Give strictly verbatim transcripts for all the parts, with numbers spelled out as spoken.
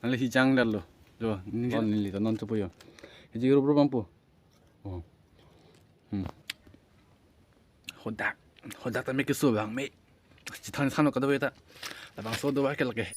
Nangli hijang dalo. Jo, neli, neli ta non chopo jo. Hiji rup rup bangpo. Oh. Hmm. Hodak. Hodak tame keso bang me. Chethang thang kadokave ta. Labangso adovai ke lake.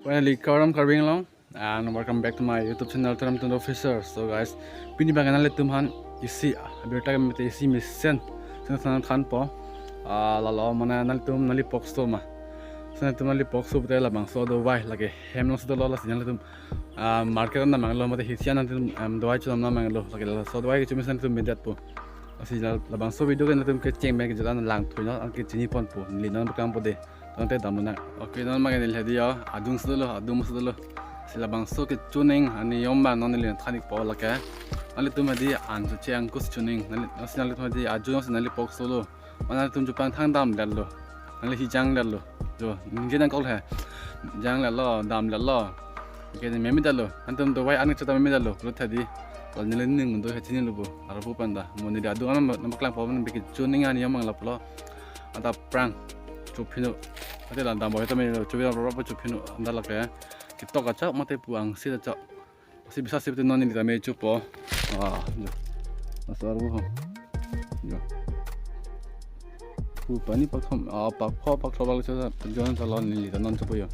Finally, Kardom Karbi Anglong, and welcome back to my YouTube channel, Taram Tun Officer. So guys, pini bang nanglitum aphan isi abirta kemete isi mesen sena sana thanpo. Ah, lalo mane nanglitum nangli pokso ma. Sena nanglitum nangli pokso pute labangso adovai lake hem alongsi dolo, lasi nanglitum, ah, market an damnanglo mate hisian nanglitum, em, adovai chonam damnanglo, lake laso adovai kecho mesen nanglitum medatpo. Lasi la, labangso video ke nanglitum kecheng pen kejut an langthuinon, an kechini ponpo, neli non bekam po de. Tangte damnang. Okay, non mage neli hedi jo, adung si dolo, adung si dolo. Si labangso kecho aning, ani yom bang non neli than-ikpo lake. Nanglitum hedi an choche angkus cho aning. Nangli, lasi nanglitum hedi ajo si nangli pokso lo. Mane nanglitum chupang thang damdetlo. Nangli hijang dalo. Jo, ningje nangkok he. Hijang dalo, damdetlo. Ke ne meme dalo. Nanglitum adovai an kecho ta meme dalo. Kulut hedi. Kol neli ning do he chinilo bo. Arpu panda. Mo neli adung an nang paklangpo, mane biki kecho aning ani yom bang laplo. Anta prang. Chophinlo. Ante la dampo he ta meme lo. Chobi rap rap chophinlo. Anta lake. Ketok achok mate pu angsi achok. Si bisa si pute non neli tame chopo. Ah, jo. Asar bu ho. Jo. Pu pani pakthom, ah, pakpho, pakthom bang chota, jo nang chalon neli ta non chopo jo.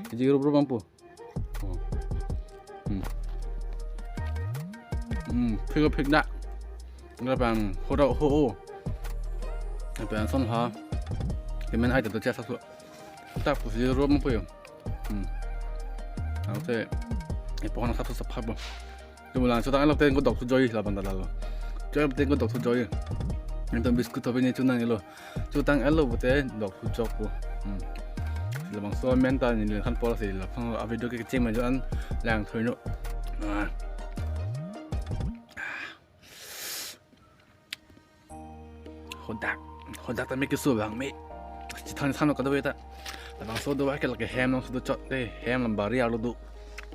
Hiji rup rup bangpo. Oh. Hmm. Hmm, phik phik dak. Nggak bang, hodak ho o. Apa yang son ha. Kemen ai ta tu chesa tu. Tak pusi rup bangpo jo. Hmm. Ang te, eh, pohon satu sephap bo. Kemudian so tang lo ten ko dok tu joi la bang dalo. Joi ten ko dok tu joi. Yang tu biscuit tapi ni chunang lo. Chotang elo pute dok tu chok ko. Hmm. Labangso amen ta neli thanpo, lasi la phang a video ke kecheng pen an langthuinon. Ah. Hodak. Hodak tame keso bang me. Chethang thang kadokave ta. Labangso adovai ke lake hem alongsi do chot de, hem lam bari arlo do.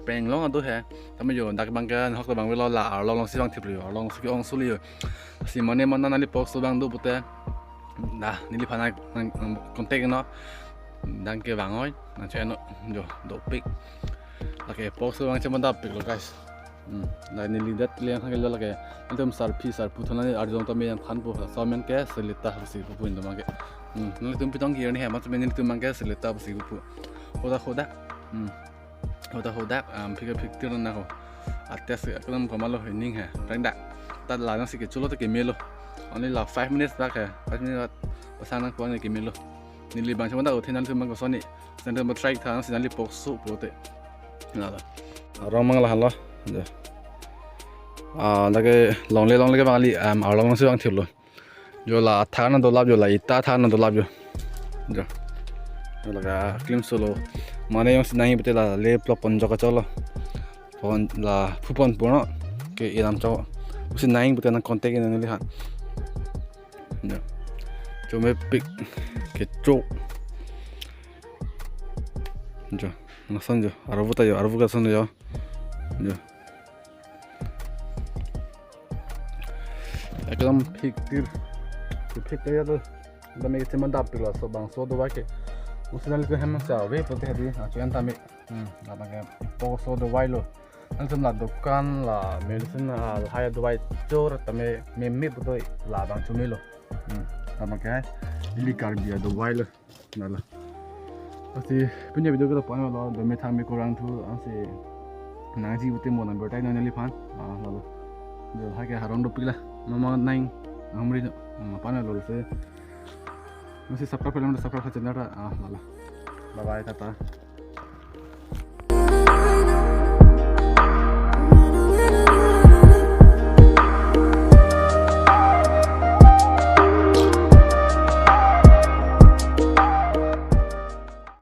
Peng along ado he. Tame jo dak bang ke hok bang velo, la arlo alongsi vangthiplo jo. Arlo alongsi ke-ong suli jo. Si mane mane nangli pokso bang do pute. Da, neliphan nang, nang contact non. Nang kevang oi, nang cheno jo dopik. Lake pokso bang chemandapiklo guys. Hmm, la neli det le yang lo lake. Nanglitum sarpi sarpo thona ni arjong tame yang thanpo, laso amen ke Selita pusi pupo indo mage. Hmm, nanglitum pitong kiri ni he, mat amen nanglitum mage Selita pusi pupo. Hodak hodak. Hmm. Hodak hodak, um, phik phik tir na ho. Ates ke ekdom komatlo hening he. Rengdak. Tat la nangsi kecholo te kemelo. Only la five minutes bak he. Five minutes bak pasang nangpo ne kemelo. Neli bang chemanda othe nanglitum bang kosoni. Nanglitum try tha nangsi nangli pokso pute. Nalo. Arong mang la halo. Jo. Ah, lake longle longle ke bang kali, um, arlo alongsi vangthiplo. Jo la athak nang dolap jo, la ita athak nang dolap jo. Jo. Jo la ka klimsolo. Mane jongsi nangji pute la le plop pon jo kacholo. Pon la phu ponpo no. Ke ilam cho. Jongsi nangji pute nang contact non neliphan. Jo. Chomepik. Kecho. Jo. Lason jo. Arvo ta jo. Arvo ke lason jo. Jo. Ekdom phik tir. Phik tir ya to. Ekdom ek chemandapik, laso bangso adovai ke. Jongsi nanglitum hem sa ave pute hedi, ah, chuan tame. Hmm, labang ke pokso adovai lo. Nanglitum la dukan la medicine, ah, lahai adovai chor tame meme pute labang chomelo. Hmm, labang ke hai. Ili Karbi adovai lo. Nalo. Lasi pini video ke lapu-an lo, dome thang me kurang thu, ansi nangji pute mo number tai non neliphan. Ah, lalo. Jo, hai ke harong dopik la. Mama nang, nang mri no. Hmm, lapu-an lo se. Masih subscribe belum subscribe channel ta. Ah, lalo. Bye bye, tata.